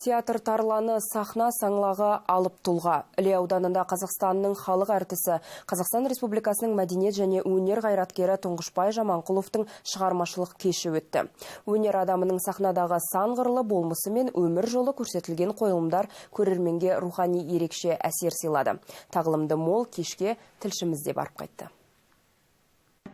Театр тарланы, сахна саңлағы алып тұлға. Іле ауданында Қазақстанның халық әртісі, Қазақстан Республикасының мәдениет және өнер қайраткері Тұңғышбай Жаманқұловтың шығармашылық кеші өтті. Өнер адамының сахнадағы сан қырлы болмысы мен өмір жолы көрсетілген қойылымдар көрерменге рухани ерекше әсер сыйлады. Тағылымды мол кешке тілшіміз де барып қайтты.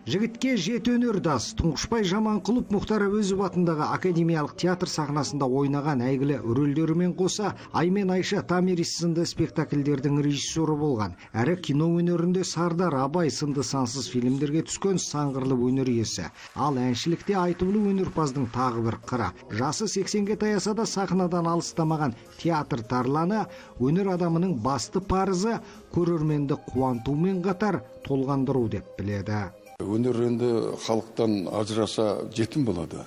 Жігітке жеті өнер дас. Тұңғышбай Жаманқұлов Мұхтар Әуезов атындағы академиялық театр сахнасында ойнаған әйгілі рөлдерімен қоса Ай мен Айша, Томирис сынды спектакльдердің режиссері болған. Әрі кино өнерінде Сардар, Абай сынды сансыз фильмдерге түскен саңғырлы өнер иесі. Ал әншілікте айтулы өнерпаздың тағы бір қыры. Жасы 80-ге таяса да сахнадан алыстамаған театр тарланы өнер адамының басты парызы көрерменді қуантумен қатар толғандыру деп біледі. Өнер енді халықтан ажыраса жетім болады.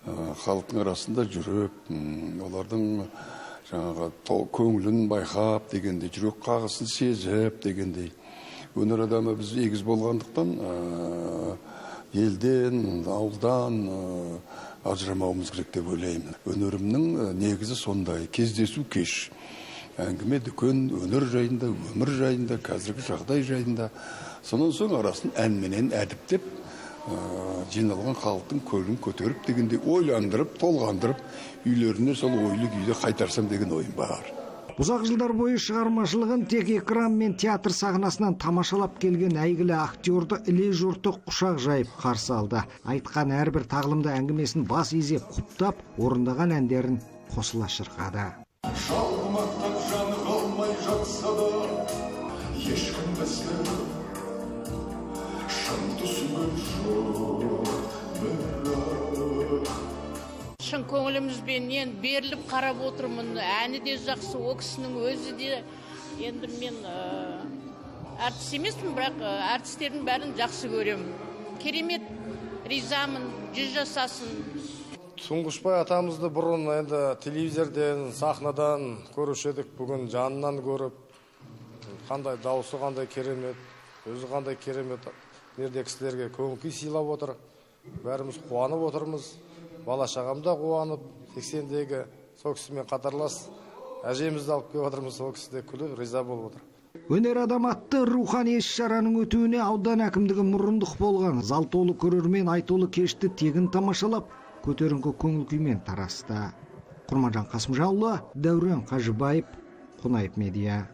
Халықтың арасында жүріп, олардың жаңағы көңілін байқап дегендей, жүрек қағысын сезіп дегендей. Өнер адамы біз егіз болғандықтан елден, ауылдан ажырамауымыз керек деп ойлаймын. Өнерімнің негізі сондай, кездесу кеш. Әңгіме дүкен өнер жайында, өмір жайында, қазіргі жағдай жайында. Сонан соң арасын әнменен әдіптеп, жиналған халықтың көңілін көтеріп дегендей, ойландырып, толғандырып, үйлеріне сол ойлы күйде қайтарсам деген ойым бар. Ұзақ жылдар бойы шығармашылығын тек экран мен театр сахнасынан тамашалап келген әйгілі актерді Іле жұрты құшақ жайып қарсы алды. Айтқан әрбір тағылымды әңгімесін бас изеп құптап, орындаған әндерін қосыла шырқады. Шалғымақтап жаны қалмай жатса да, ешкім бізге шын түсінген жоқ бірақ. Шын көңілімізбенен беріліп қарап отырмын. Әні де жақсы, о кісінің өзі де. Енді мен әртіс емеспін, бірақ әртістердің бәрін жақсы көремін. Керемет, ризамын, жүз жасасын. Тұңғышбай атамызды бұрын енді телевизорден, сахнадан көруші едік, бүгін жанынан көріп, қандай дауысы қандай керемет, өзі қандай керемет, жерде кісілерге көңіл күй сыйлап отыр. Бәріміз қуанып отырмыз. Бала шағам да қуанып, 80-дегі сол кісімен қатарлас әжемізді алып келіп отырмыз, сол кісі де күліп, риза болып отыр. Өнер адам атты рухани іс-шараның өтуіне аудан әкімдігі мұрындық болған. Зал толы көрермен айтулы кешті тегін тамашалап, көтеріңкі көңіл күймен тарасты. Құрманжан Қасымжанұлы, Дәурен Қажыбаев, Қонаев Медиа.